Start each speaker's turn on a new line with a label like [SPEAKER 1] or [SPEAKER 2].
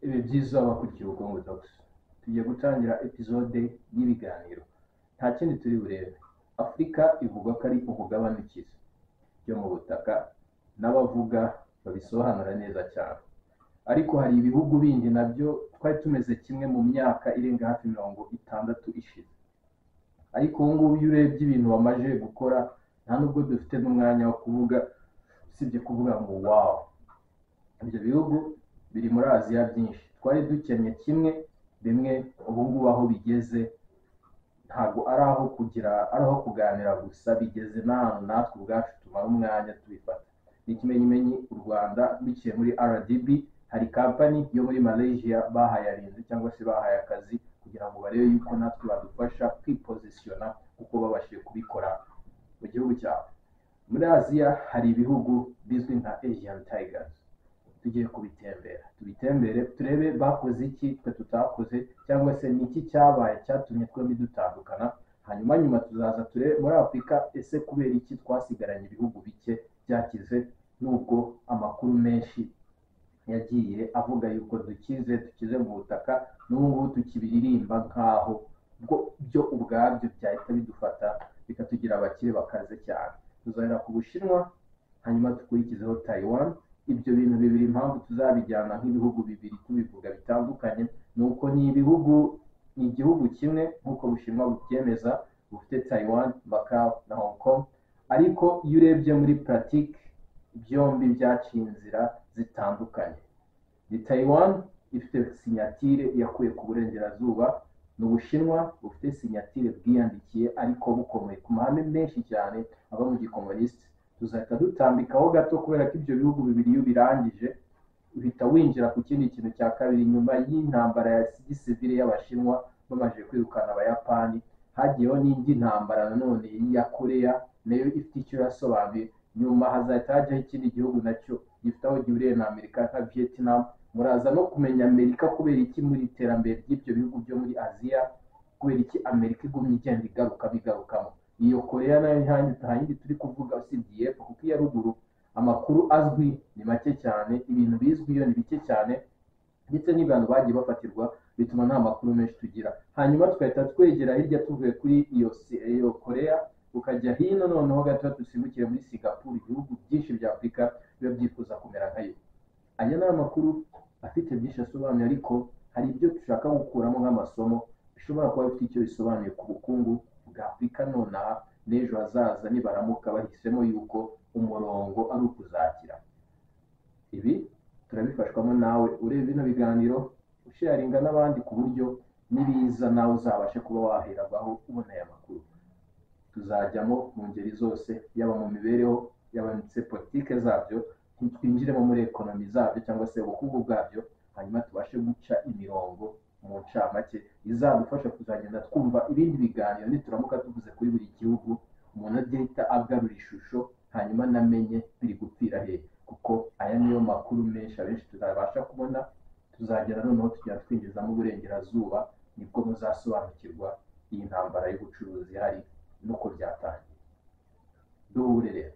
[SPEAKER 1] Ibihe byiza abakurikiye Ubukungu Talks. Tugiye gutangira episode y'ibiganiro. Nta kindi turi burebe. Afurika ivugwa ko ari umugabane ukize byo mu butaka, n'abavuga babisobanura neza cyane. Ariko hari ibihugu bindi nabyo twari tumeze kimwe mu myaka irenga hafi 60 ishize. Ariko ubu ngubu iyo urebye ibintu bamaze gukora, nta nubwo dufite n'umwanya wo kuvuga, usibye kuvuga ngo wow. Ibyo bihugu biri muri Aziya byinshi. Twari dukennye kimwe, bimwe ubu ngubu aho bigeze ntabwo ari aho kugira, ari aho kuganira gusa, bigeze n'ahantu natwe ubwacu tumara umwanya tubifata. Ni ikimenyimenyi u Rwanda biciye muri RDB, hari kampani yo muri Malaysia bahayarinze cyangwa se bahaye akazi kugira ngo barebe yuko natwe badufasha kwipozisiyona kuko babashije kubikora mu gihugu cyabo. Muri Aziya hari ibihugu bizwi nka Asian Tigers. Tugiye kubitembera, tubitembere turebe bakoze iki twe tutakoze, cyangwa se ni iki cyabaye cyatumye twembi dutandukana. Hanyuma nyuma tuzaza turebe muri Afurika, ese kubera iki twasigaranye ibihugu bike byakize, nubwo amakuru menshi yagiye avuga yuko dukize, dukize mu butaka, n'ubu ngubu tukibiririmba nk'aho byo ubwabyo byahita bidufata bikatugira abakire bakaze cyane. Tuzahera ku Bushinwa, hanyuma dukurikizeho Taiwan. Ibyo bintu bibiri impamvu tuzabijyana nk'ibihugu bibiri tubivuga bitandukanye ni uko ni ibihugu, ni igihugu kimwe nk'uko Bushinwa bubyemeza, bufite Taiwan, Macau na Hong Kong, ariko iyo urebye muri pratique byombi byaciye inzira zitandukanye. Ni Taiwan ifite signature yakuye ku burengerazuba, ni Ubushinwa bufite signature bwiyandikiye ariko bukomeye ku mahame menshi cyane ava mu gikomunisite. Tuzahita dutambikaho gato kubera ko ibyo bihugu bibiri iyo ubirangije uhita winjira ku kindi kintu cya kabiri. Nyuma y'intambara ya gisivile y'Abashinwa bamaze kwirukana Abayapani, hagiyeho n'indi ntambara nanone ya Korea nayo ifite icyo yasobanuye. Nyuma hazahita hajyaho ikindi gihugu nacyo gifite aho gihuriye na Amerika nka Vietnam. Muraza no kumenya Amerika kubera iki muri iterambere ry'ibyo bihugu byo muri Aziya, kubera iki Amerika igumye igenda igaruka bigarukamo. Iyo Korea nayo nta yindi turi kuvuga usibye iy'epfo, kuko iya ruguru amakuru azwi ni make cyane, ibintu bizwi yo ni bike cyane, ndetse n'ibihano bagiye bafatirwa bituma nta makuru menshi tugira. Hanyuma tugahita twegera hirya tuvuye kuri iyo Korea, ukajya hino noneho gato dusimbukire muri Singapore, ibihugu byinshi bya Afurika biba byifuza kumera nkayo. Aya ni amakuru afite byinshi asobanuye, ariko hari ibyo dushaka gukuramo nk'amasomo bishobora kuba bifite icyo bisobanuye ku bukungu bwa Afurika nonaha n'ejo hazaza, nibaramuka bahisemo yuko umurongo ari ukuzakira. Ibi turabifashwamo nawe ureba bino biganiro, usharinga n'abandi ku buryo nibiza nawe uzabashe kuba waheragaho ubona aya makuru. Tuzajyamo mu ngeri zose, yaba mu mibereho, yaba ndetse politike zabyo, twinjiremo muri economy zabyo cyangwa se ubukungu bwabyo, hanyuma tubashe guca imirongo mu ncamake izadufasha kuzagenda twumva ibindi biganiro. Nituramuka tuvuze kuri buri gihugu, umuntu ajye ahita agarura ishusho, hanyuma anamenye biri gupfira he, kuko aya niyo makuru menshi abenshi tuzabasha kubona. Tuzagera noneho tujya twinjizamo uburengerazuba, nibwo muzasobanukirwa iyi ntambara y'ubucuruzi ihari nuko byatangiye. Duhure rero.